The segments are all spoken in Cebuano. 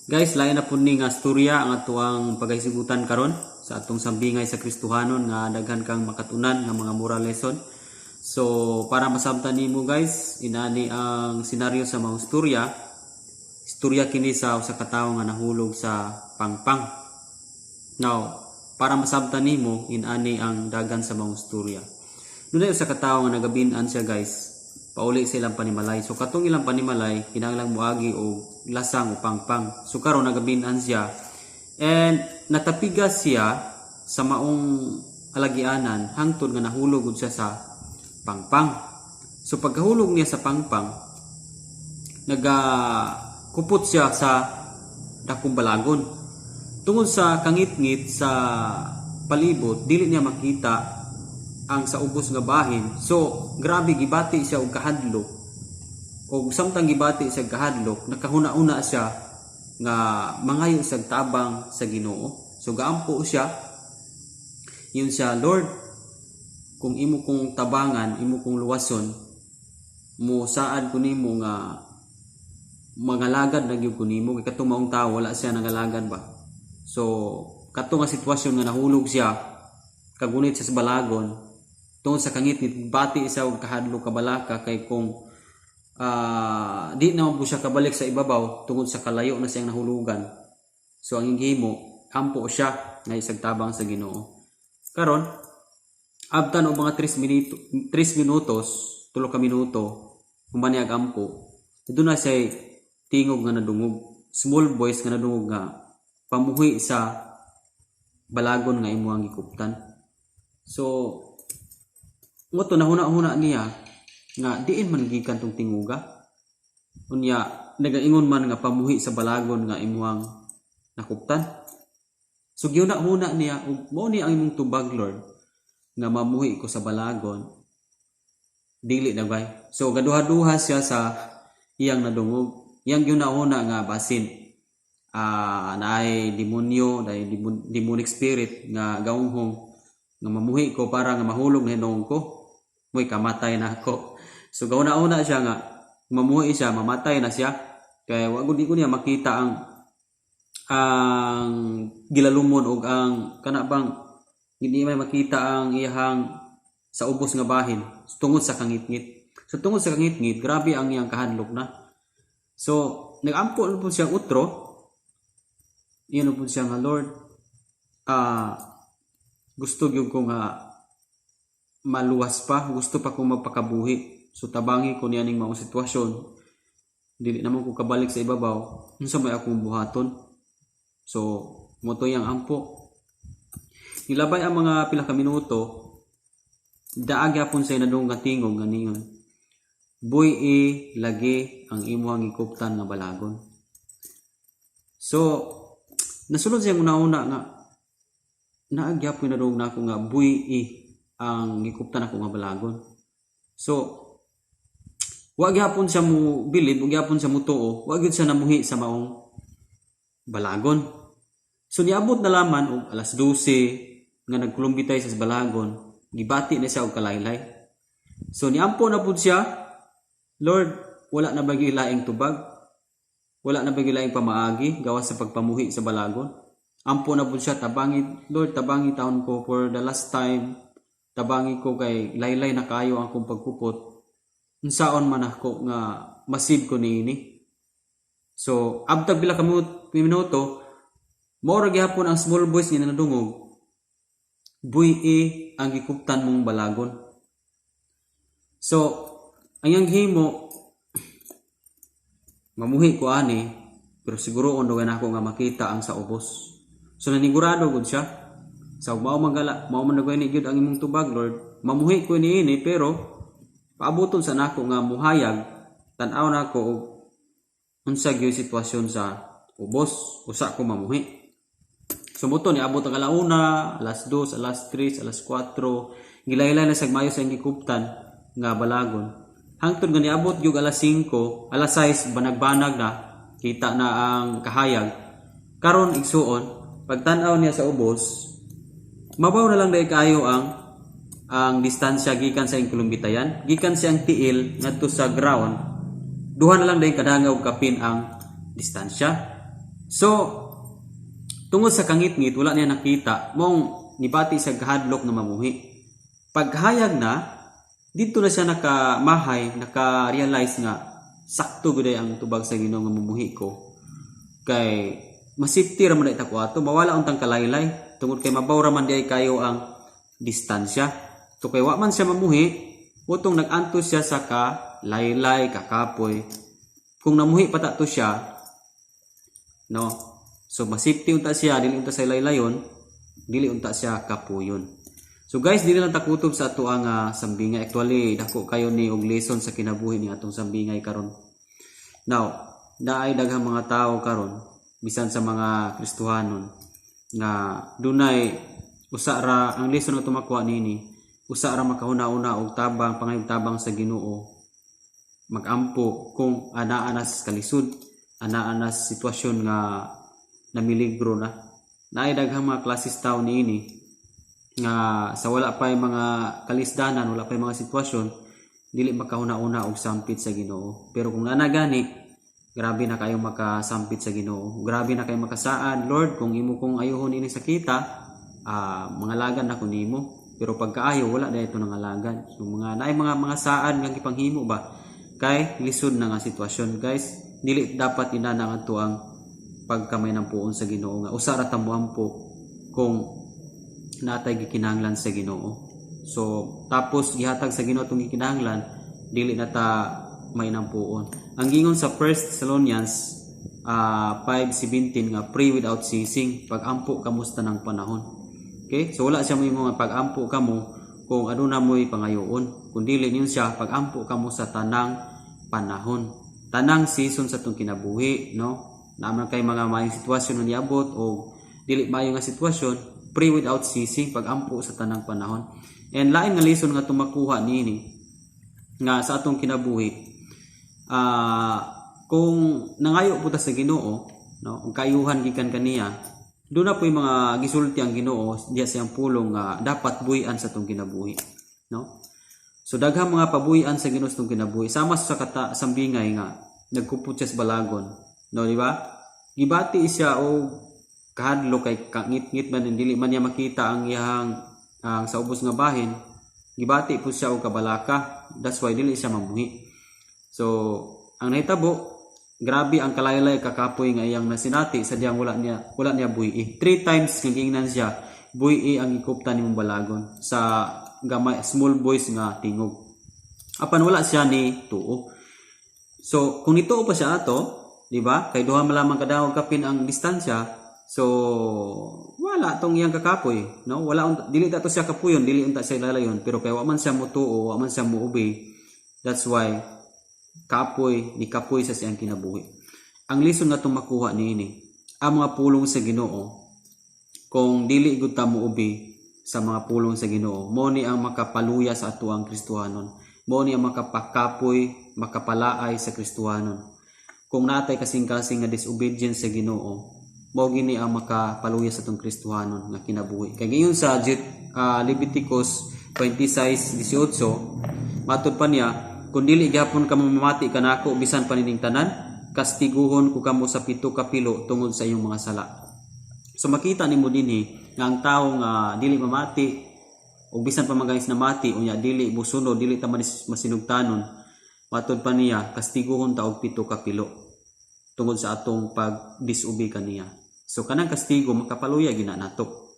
Guys, lain na pud ni nga storya ang atuang pagahisgutan karon sa atong sambingay sa Kristohanon nga daghan kang makatunan nga mga moral lesson. So, para masabtan nimo, guys, inani ang senaryo sa mga storya. Istorya kini sa usa ka tawo nga nahulog sa pangpang. Now, para masabtan nimo, inani ang dagan sa mga istorya. Dunay usa ka tawo nga nagabin-an siya, guys, pauli sa ilang panimalay. So katong ilang panimalay, kinahanglan moagi og lasang o pangpang. So karon nagabin-an siya and natapigas siya sa maong alagianan hangtod nga nahulog gud siya sa pangpang. So pagkahulog niya sa pangpang, nagakupot siya sa dakong balagon. Tungod sa kangitngit sa palibot, dili niya makita ang sa ubos nga bahin. So, grabe gibati siya og kahadlok. Og samtang gibati siya og kahadlok, nakahuna-una siya nga mangayo siya og tabang sa Ginoo. So gaampo siya. Ingon siya, "Lord, kung imo kong tabangan, imo kong luwason, mo saad ko nimo nga mangalagad na gyud ko nimo." Kay katong maong tawo, wala siya nangalagad ba. So kato nga sitwasyon nga nahulog siya, kagunit siya sa balagon, tungod sa kangitngit, bati siya og kahadlok, kabalaka, kay kung di naman po siya kabalik sa ibabaw tungod sa kalayo na siyang nahulugan. So ang gihimo, ampo siya nga isag tabang sa Ginoo. Karon, abtan og mga 3 minuto, 3 minutos, 3 ka minuto, human niya ampo, duna siya tingog nga nadungog, small voice nga nadungog nga, "Pamuhi sa balagon nga imo ang gikuptan." So mo to nahuna-huna niya nga diin man gikan tong tinguga. Unya nagaingon man nga pamuhi sa balagon nga imuhang nakuptan. So gihuna-huna niya ug mao ni ang imong tubag, Lord, nga mamuhi ko sa balagon. Dili na bay. So gaduha-duha siya sa iyang nadungog. Iyang gihuna-huna nga basin naay demonyo, naay demonic spirit nga gaunghong nga mamuhi ko para nga mahulog na hinuon ko. Mo'y kamatay na ako. So gahuna-huna siya nga mamuhi siya, mamatay na siya. Kaya wa gud ko niya makita ang gilalumon og ang kana bang hindi may makita ang iyahang sa ubos nga bahin tungod sa kangitngit. So tungod sa kangitngit, grabe ang iyang kahadlok na. So nagampo na po siya utro. Iyan po siya nga, "Lord, gusto gyud ko nga maluwas pa, gusto pa kong magpakabuhi. So tabangi ko niya ning maong sitwasyon. Dili naman ko kabalik sa ibabaw. Unsa may akong buhaton?" So mo to yang ampo. Nilabay ang mga pila ka minuto, naa gyapon sa nadungog nga tingog nga ningon, "Buy-i lagi ang imuhang gikuptan nga balagon." So nasulod siya una-una nga naa gyapon nadungog nako nga buy-i ang gikuptan ako nga balagon. So wa gyapon siya mo bilib, wa gyapon siya mo tuo, wa gyud siya namuhi sa maong balagon. So niabot na laman og alas 12 nga nagkulumbitay sa balagon, gibati na siya og kalaylay. So niampo na pud siya, "Lord, wala na ba gyud laing tubag? Wala na ba gyud laing pamaagi gawas sa pagpamuhi sa balagon?" Ampo na pud siya, "Tabangi, Lord, tabangi taon ko for the last time. Tabangi ko kay laylay na kayo ang akong pagkupot. Unsaon man ako nga masib ko niini?" So, abtag pila ka minuto, mao ra gihapon ang small voice nga nadungog, "Buy-i ang gikuptan mong balagon." So, ang iyang gihimo, mamuhi ko ani, pero siguro on nako nga makita ang sa ubos. So nanigurado gud siya. Sa mao magala, mao man ni gyud ang imong tubag, Lord. Mamuhi ko niini, pero paabuton sa nako nga muhayag, tan-aw nako og unsa gyud sitwasyon sa ubos, usa ko mamuhi. So mo to niabot ang alauna, alas 2, alas 3, alas 4, gilaylay na sa mayo sa iyang gikuptan nga balagon. Hangtod nga niabot gyud alas 5, alas 6, banag-banag na, kita na ang kahayag. Karon, igsuon, pagtan-aw niya sa ubos, mabaw na lang dahil kaayo ang distansya gikan sa iyang kulumbitayan, gikan siyang tiil ngadto sa ground, duha na lang dahil kadanga og kapin ang distansya. So tungod sa kangitngit, wala niya nakita, mong nibati sa kahadlok nga mamuhi. Paghayag na, dito na siya nakamahay, naka-realize nga sakto gud ang tubag sa Ginoo nga mamuhi ko. Kay masipti ra man ta ko ato, mawala untang kalaylay tungod kay mabaw ra man diay kayo ang distansya. So kay wa man siya mamuhi, utong nag-antos siya sa kalaylay, kakapoy. Kung namuhi pa ta to siya, no? So masipti unta siya, dili unta sa laylayon, dili unta siya kapuyon. So guys, dili lang takutob sa ato ang sambingay. Actually, dako kayo ni og lesson sa kinabuhi ni atong sambingay karon. Now, naay daghang mga tao karon bisan sa mga Kristohanon nga dunay usa ra ang lesson nga tumakuha nini, usa ra makahuna-una og tabang, pangayog tabang sa Ginoo, magampo kung anaa na sa kalisod, anaa na sa sitwasyon nga namiligro na. Naay daghang mga klases tao niini nga sa wala pa mga kalisdanan, wala pa mga sitwasyon, dili makahuna-una og sampit sa Ginoo. Pero kung ana gani, grabe na kayo makasampit sa Ginoo. Grabe na kayo makasaad, "Lord, kung imo kong ayuhon ini sakita, mangalagan nako nimo." Pero pagkaayo, wala na ito nangalagan. So mga naay mga saad nga gipanghimo ba kay lisod na nga sitwasyon, guys. Dili dapat inana ang ato ang pagkamay ng puon sa Ginoo nga usa ra ta moampo kung natay gikinahanglan sa Ginoo. So tapos gihatag sa Ginoo atong gikinahanglan, dili na ta may nampuon. Ang gingon sa 1 Thessalonians 5:17 nga pray without ceasing, pagampo kamo sa tanang panahon. Okay? So wala siya mo nga pagampo kamo kung ano na mo'y pangayoon. Kung dili niyon siya, pagampo kamo sa tanang panahon. Tanang season sa atong kinabuhi, no? Naman kay mga maayong sitwasyon nga niabot o dili maayo nga sitwasyon, pray without ceasing, pagampo sa tanang panahon. And lain nga lesson nga tumakuha niini nga sa atong kinabuhi, kung nangayo po ta sa Ginoo, no, ug kayuhan gikan kaniya, doon na po yung mga gisulti ang Ginoo diya sa iyang pulong nga dapat buhian sa atong kinabuhi, no? So daghang mga pabuhian sa Ginoo sa atong kinabuhi, sama sa kata sambingay nga nagkupot siya sa balagon, no, di ba? Gibati siya og kahadlok kay kangit-ngit man, dili man niya makita ang iyang ang sa ubos nga bahin. Gibati po siya og kabalaka, that's why dili siya mamuhi. So ang nahitabo, grabe ang kalaylay, kakapoy nga iyang nasinati sa diyang wala niya buhi. Three times nga giingnan siya, "Buhi ang ikuptan nimong balagon," sa gamay, small voice nga tingog. Apan wala siya ni tuo. So kung nituo pa siya ato, di ba? Kay duha man lamang kadawag kapin ang distansya. So wala tong iyang kakapoy, no? Wala dili ta to siya kapuyon, dili unta siya lalayon, pero kay wa man siya mutuo, wa man siya muubi. That's why kapoy ni kapoy sa siyang kinabuhi. Ang lesson nga itong makuha niini, ang mga pulong sa Ginoo, kung dili gud ta muubi sa mga pulong sa Ginoo, mo ni ang makapaluya sa atuang Kristohanon. Mo ni ang makapakapoy, makapalaay sa Kristohanon. Kung natay kasing-kasing nga disobedience sa Ginoo, mo gini ang makapaluya sa atong Kristohanon nga kinabuhi. Kay gayon sa Leviticus 26:18, matud pa niya, "Kung dili gyapon kamo mamati kanako bisan pa nining tanan, kastiguhon ko kamo sa pito ka pilo tungod sa iyong mga sala." So makita nimo dinhi nga ang tawo nga dili mamati o bisan pa man guys namati unya dili musunod, dili ta masinugtanon, matud pa niya, kastiguhon ta og pito ka pilo tungod sa atong pag-disobey kaniya. So kanang kastigo makapaluya gina nato.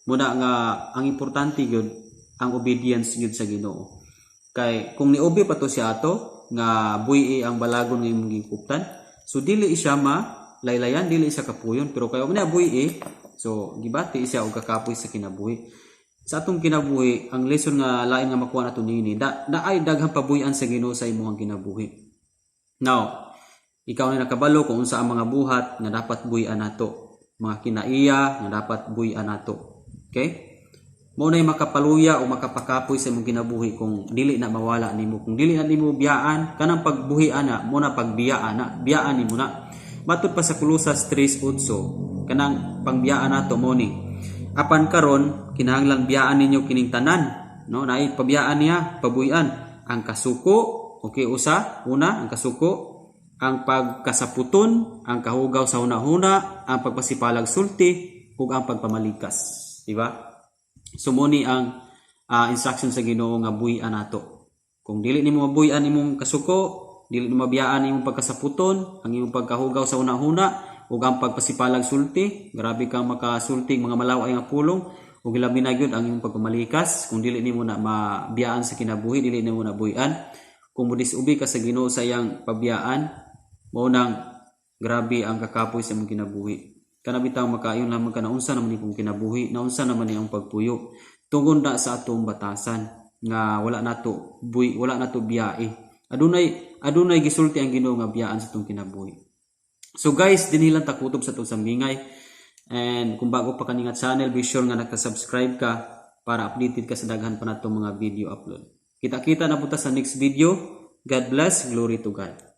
Muna nga ang importante gyud ang obedience gyud sa Ginoo. Kay kung niubi pa to siya ato nga buhi ang balagon nga imong gikuptan, so dili siya ma laylayan, dili siya kapuyon, pero kay niya buhi, so gibati siya og kakapoy sa kinabuhi. Sa atong kinabuhi, ang lesson nga lain nga makuha nato niini, da naay daghang pabuy-an sa Ginoo sa imong kinabuhi. Now, ikaw na nakabalo kung unsa ang mga buhat nga dapat buy-an nato, mga kinaiya nga dapat buy-an nato. Okay? Mo nay makapaluya o makapakapoy sa imong kinabuhi kung dili na mawala nimo, kung dili na nimo biyaan kanang pagbuhi ana mo na pagbiyaan na biyaan nimo na. Matud pa sa Kolosas 3:8, kanang pangbiyaan nato mo ni, "Apan karon kinahanglan biyaan ninyo kining tanan," no? Naay pabiyaan niya, pabuy-an ang kasuko. Okay, usa, una ang kasuko. Ang pagkasaputon, ang kahugaw sa hunahuna, ang pagpasipalag sulti ug ang pagpamalikas, di ba? So mo ni ang instruction sa Ginoo nga buy-an nato. Kung dili nimo mabuy-an imong kasuko, dili nimo mabiyaan imong pagkasaputon, ang imong pagkahugaw sa hunahuna ug ang pagpasipalag sulti, grabe kang makasulti mga malaway nga pulong, ug labi na gyud ang imong pagpamalikas, kung dili nimo na mabiyaan sa kinabuhi, dili nimo na buy-an, kung modisobi ka sa Ginoo sa iyang pabiyaan, mao nang grabe ang kakapoy sa imong kinabuhi. Kana bitaw makaingon lamang ka, "Naunsa naman ikong kinabuhi, naunsa naman ni ang pagpuyo?" Tungod na sa atong batasan nga wala nato buy, wala nato biyae. Adunay gisulti ang Ginoo nga biyaan sa atong kinabuhi. So guys, dinhi lang ta kutob sa atong sambingay. And kung bago pa kani nga channel, be sure nga naka-subscribe ka para updated ka sa daghan pa natong mga video upload. Kita-kita na po ta sa next video. God bless, glory to God.